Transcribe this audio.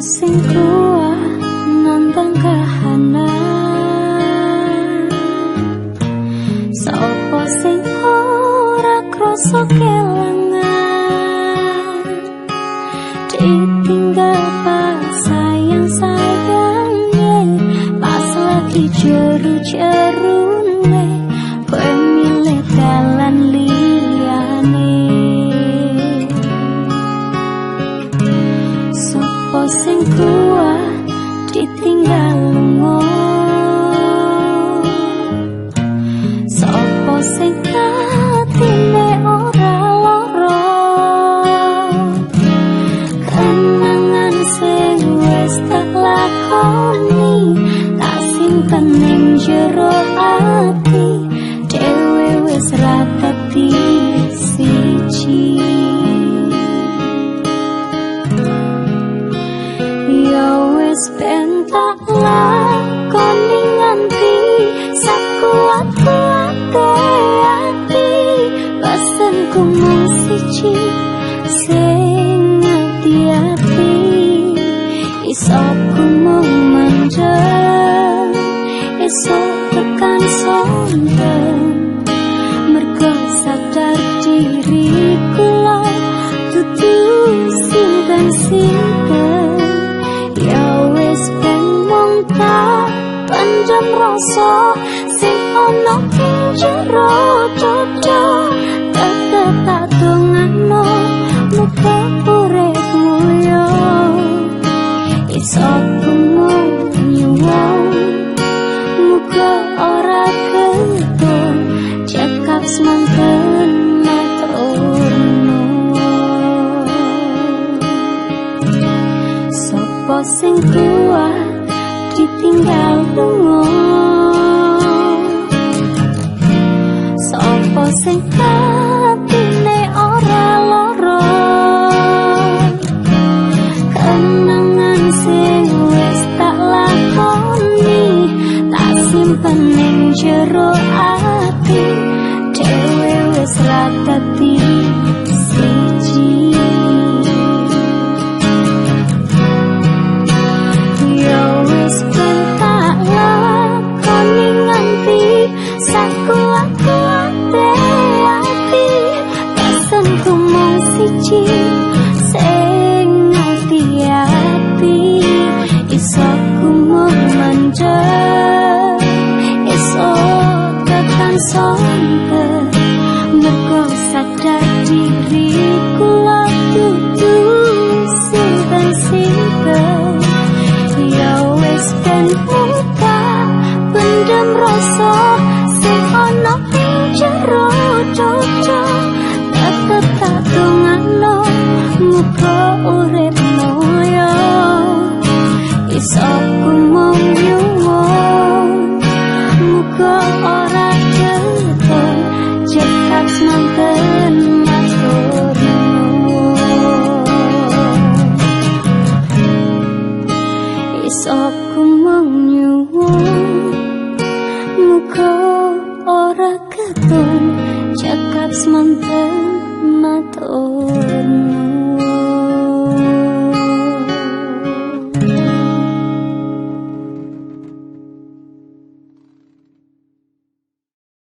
sing kuat nantang kahanan? Sopo sing ora krasa kelangan? Ditinggal pas sayang-sayange, pas lagi jeru-jerune, kowe milih dalan liyane. Sopo sing kuat ditinggal lunga? Sopo sing atine ora lara? Kenangan sing wis tak lakoni, tak simpen ning jero ati, dhewe wis ra dadi siji. Ya wis ben tak lakoni nganti sakuat-kuate ati, pesenku mung siji sing ati-ati. Iso ku mung mendem, iso tekan sonten, mergo sadar diri kula dudu sinten-sinten. Ya wis ben mung tak pendem rasa sing ana ing jero dada, tetep tak dongakno muga urip mulya. Iso ku mung nyuwun muga ora ketun, cekap semanten matur nuwun. Sopo sing kuat ditinggal lunga? Sopo sing atine ora lara? Kenangan sing wis tak lakoni, tak simpen ning jero ati, dhewe wis ra dadi siji. Ya wis ben tak lakoni nganti sakuat-kuate ati, pesenku mung siji sing ati-ati. Iso ku mung mendem, iso tekan sonten, mergo sadar diri kula dudu sinten-sinten. Ya wis ben tak pendem rasa sing ana ing jero dada, tetep tak dongakno muga urip mulya. Iso ku mung nyuwun muga ora ketun, cekap semanten matur nuwun. Iso ku mung nyuwun muga ora ketun, cekap semanten matur.